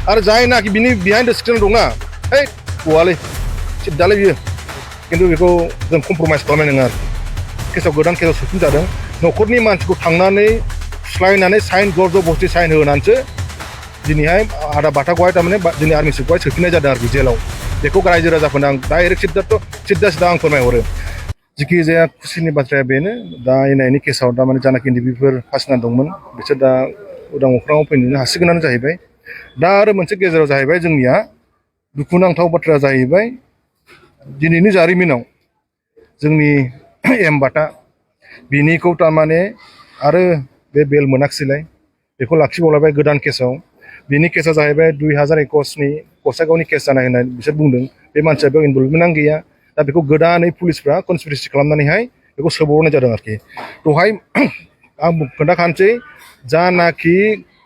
आरो जायनाखि बिनि बिहाइन्ड द स्क्रिन दंना है गवालै सिद्दालै बियो खिन्थु बेखौ जों कमप्रमाइज खालामनाय नङा आरो केसाव गोदान केसाव सोफिनजादों न'खरनि मानसिखौ थांनानै फुस्लायनानै साइन जबरदस्ति साइन होनानैसो दिनैहाय आदा बाथाखौहाय थारमाने जोंनि आर्मि चिफखौहाय सोफिननाय जादों आरोखि जेलाव बेखौ रायजो राजाफोरनो आं डाइरेक्ट सिद्दा आं फोरमायहरो जिखि जाया खुसिनि बाथ्राया बेनो दा एनआइनि केसाव दामाने जानाखि इन्डिभिफोर फासिना दंमोन बिसोर दा उदां अख्राङाव फैनो हासिगोनानो जाहैबाय दा आरो मोनसे गेजेराव जाहैबाय जोंनिया दुखुनांथाव बाथ्राया जाहैबाय दिनैनि जारिमिनाव जोंनि एम बाथा बिनिखौ थारमाने आरो बे बेल मोनाखिसैलाय बेखौ लाखिबावलायबाय गोदान केसाव बिनि केसा जाहैबाय 2021नि गसाइगावनि केस जानाय होननाय बिसोर बुंदों बे मानसिया बेयाव इनभल्भमेन्टआनो गैया दा बेखौ गोदानै पुलिसफ्रा कनस्पिरेसि खालामनानैहाय बेखौ सोबावनाय जादों आरोखि दहाय आं खोन्थाखानोसै जानाखि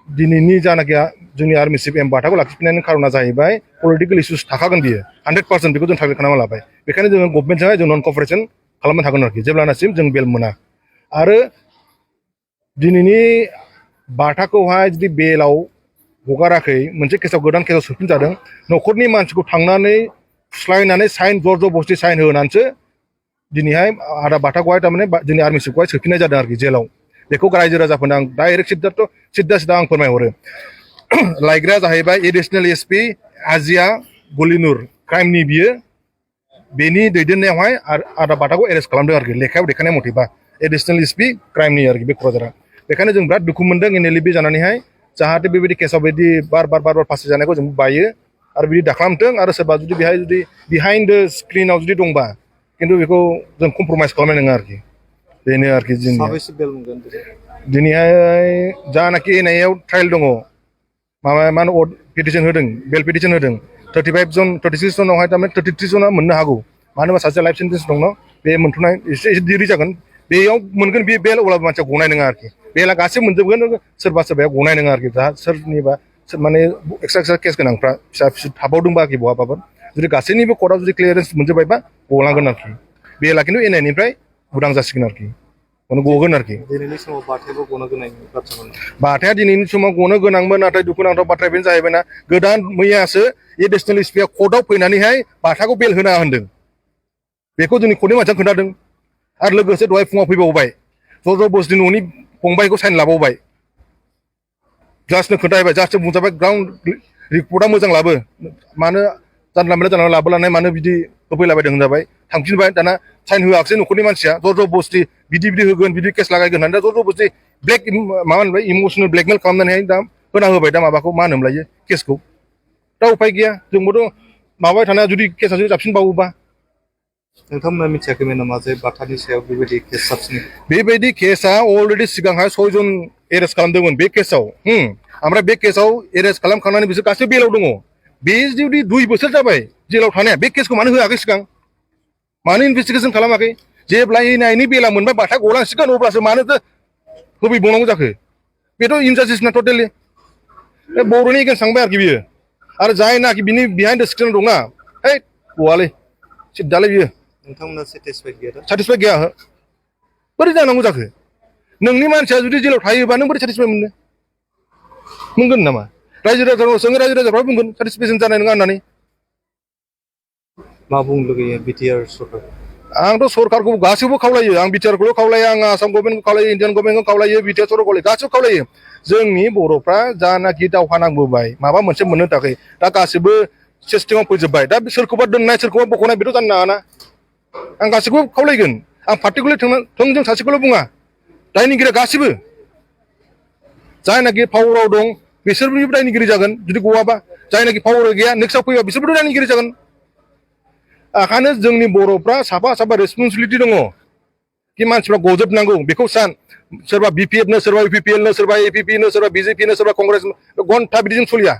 दिनैनि जानाखि जोंनि आर्मि चिफ एम बाथाखौ लाखिफिननायनि खारना जाहैबाय पलिटिकेल इस्युस थाखागोन बियो 100% बेखौ जों टारगेट खालामना लाबाय बेखायनो जोङो गभर्नमेन्टजोंहाय जों नन कपारेसन खालामनो थागोन आरोखि जेब्लानासिम जों बेल मोना आरो दिनैनि बाथाखौहाय जुदि बेलाव हगाराखै मोनसे केसाव गोदान केसाव सोफिनजादों न'खरनि मानसिखौ थांनानै फुस्लायनानै साइन जबरदस्ति साइन होनानैसो दिनैहाय आदा बाथाखौहाय थारमाने जोंनि आर्मि चिफखौहाय सोफिननाय जादों आरोखि जेलाव बेखौ रायजो राजाफोरनो आं डाइरेक्ट सिद्दा आं फोरमायहरो लायग्राया जाहैबाय एडिशनेल एसपि आजिया गलिनुर क्राइमनि बियो बेनि दैदेननायावहाय आदा बाथाखौ एरेस्ट खालामदों आरोखि लेखायाव देखायनाय मथेबा एडिशनेल एसपि क्राइमनि आरोखि बे क'क्राझारा बेखायनो जों बिराद दुखु मोनदों NLFB जानानैहाय जाहाथे बेबायदि केसाव बिदि बार बार फासि जानायखौ जों बायो आरो बिदि दाखालामथों आरो सोरबा जुदि बेहाय जुदि बिहाइन्ड द स्क्रिनाव जुदि दंबा खिन्थु बेखौ जों कमप्रमाइज खालामनाय नङा आरोखि बेनो आरोखि जोंनि दिनैहाय जानाखि एनआइआव ट्रायल दङ माबा मा होनो पिटिसन होदों बेल पिटिसन होदों 36 जनावहाय थारमाने 33 जना मोननो हागौ मानो होनबा सासे लाइफ सेन्टेन्स दङ बे मोनथ'नाय एसे देरि जागोन बेयाव मोनगोन बे बेल अब्लाबो मानसिया गनाय नङा आरोखि बेला गासैबो मोनजोबगोन सोरबा सोरबाया गनाय नङा आरोखि दा सोरनिबा माने एक्सट्रा केस गोनांफ्रा फिसा थाबावदोंबा आरोखि बहाबाफोर जुदि गासैनिबो कर्टआव जुदि क्लियारेन्स मोनजोबबायबा गलांगोन आरोखि बेला खिन्थु एनआइनिफ्राय उदां जासिगोन आरोखि गगोन आरोखि दिनैनि समाव बाथायाबो गनो गोनां बाथ्रामोन बाथाया दिनैनि समाव गनो गोनांमोन नाथाय दुखुनांथाव बाथ्राया बेनो जाहैबायना गोदान मैयासो एडिशनेल एसपिआ कर्टआव फैनानैहाय बाथाखौ बेल होना होनदों बेखौ जोंनि कर्टनि मानसिया खोन्थादों आरो लोगोसे दहाय फुङाव फैबावबाय जबरदस्ति न'नि फंबायखौ साइन लाबावबाय जास्टनो खोन्थाहैबाय जास्टनो बुंजाबाय ग्राउन्ड रिपर्टआ मोजां लाबो मानो जानला मोनला लाबोलानाय मानो बिदि होफैलाबायदों होनजाबाय थांफिनबाय दाना साइन होआखिसै न'खरनि मानसिया जबरदस्ति बिदि होगोन बिदि केस लागायगोन होननानै दा जबरदस्ति ब्लेक माबा होनबाय इमसनेल ब्लेकमेल खालामनानैहाय दा होना होबाय दा माबाखौ मा होनोमोनलायो केसखौ दा उपाय गैया जोंबोथ' माबाबाय थानाया जुदि केसा जुदि जाबसिनबावोबा नोंथांमोना मिथियाखैमोन नामा जे बाथानि सायाव बेबायदि केस जाबसिनो बेबायदि केसा अलरेडि सिगांहाय 6 जन एरेस्ट खालामदोंमोन बे केसाव ओमफ्राय बे केसाव एरेस्ट खालामखांनानै बिसोर गासैबो बेलाव दङ बे जुदि 2 बोसोर जाबाय जेलाव थानाया बे केसखौ मानो होआखै सिगां मानो इनभेस्टिगेसन खालामाखै जेब्ला एनआइनि बेला मोनबाय बाथा गलांसिगोन अब्लासो मानोथो होफैबावनांगौ जाखो बेथ' इनजास्टिस ना टटेलि बे बर'नि एगेन्स्ट थांबाय आरोखि बियो आरो जायनाखि बिनि बिहाइन्ड द स्क्रिन दंना है गवालै सिद्दालै बियो नोंथांमोना सेटिसफाइड गैया बोरै जानांगौ जाखो नोंनि मानसिया जुदि जेलाव थायोबा नों बोरै सेटिसफाइड मोनगोन नामा रायजो राजाफोरनाव सोङो रायजो राजाफ्रा बुंगोन सेटिसफेक्सन जानाय नङा होननानै मा बुंनो लुगैयो बिटिआर सरकार आंथ' सरकारखौ गासैबो खावलायो आं बिटिआरखौल' खावलायो आं आसाम गभर्नमेन्टखौ खावलायो इन्डियान गभर्नमेन्टखौ खावलायो बिटिआर सरकारखौ गासैबो खावलायो जोंनि बर'फ्रा जानाखि दावहा नांबोबाय माबा मोनसे मोननो थाखाय दा गासैबो सिस्टेमाव फैजोब्बाय दा सोरखौबा दोननाय सोरखौबा बख'नाय बेथ' जानो नाङाना आं गासैखौबो खावलायगोन आं पार्टिकुलार थोंजों सासेखौल' बुङा दायनिगिरिया गासैबो जायनाखि पावाराव दं बिसोरबो दायनिगिरि जागोन जुदि गवाबा जायनाखि पावार गैया नेक्स्टआव फैबा बिसोरबोथ' दायनिगिरि जागोन ओंखायनो जोंनि बर'फ्रा साफा रेसपन्सिबिलिटि दङ कि मानसिफ्रा गजोबनांगौ बेखौ सान सोरबा BPF नो सोरबा UPPL नो सोरबा APP नो सोरबा BJP नो सोरबा कंग्रेस घन्टा बिदिजों सोलिया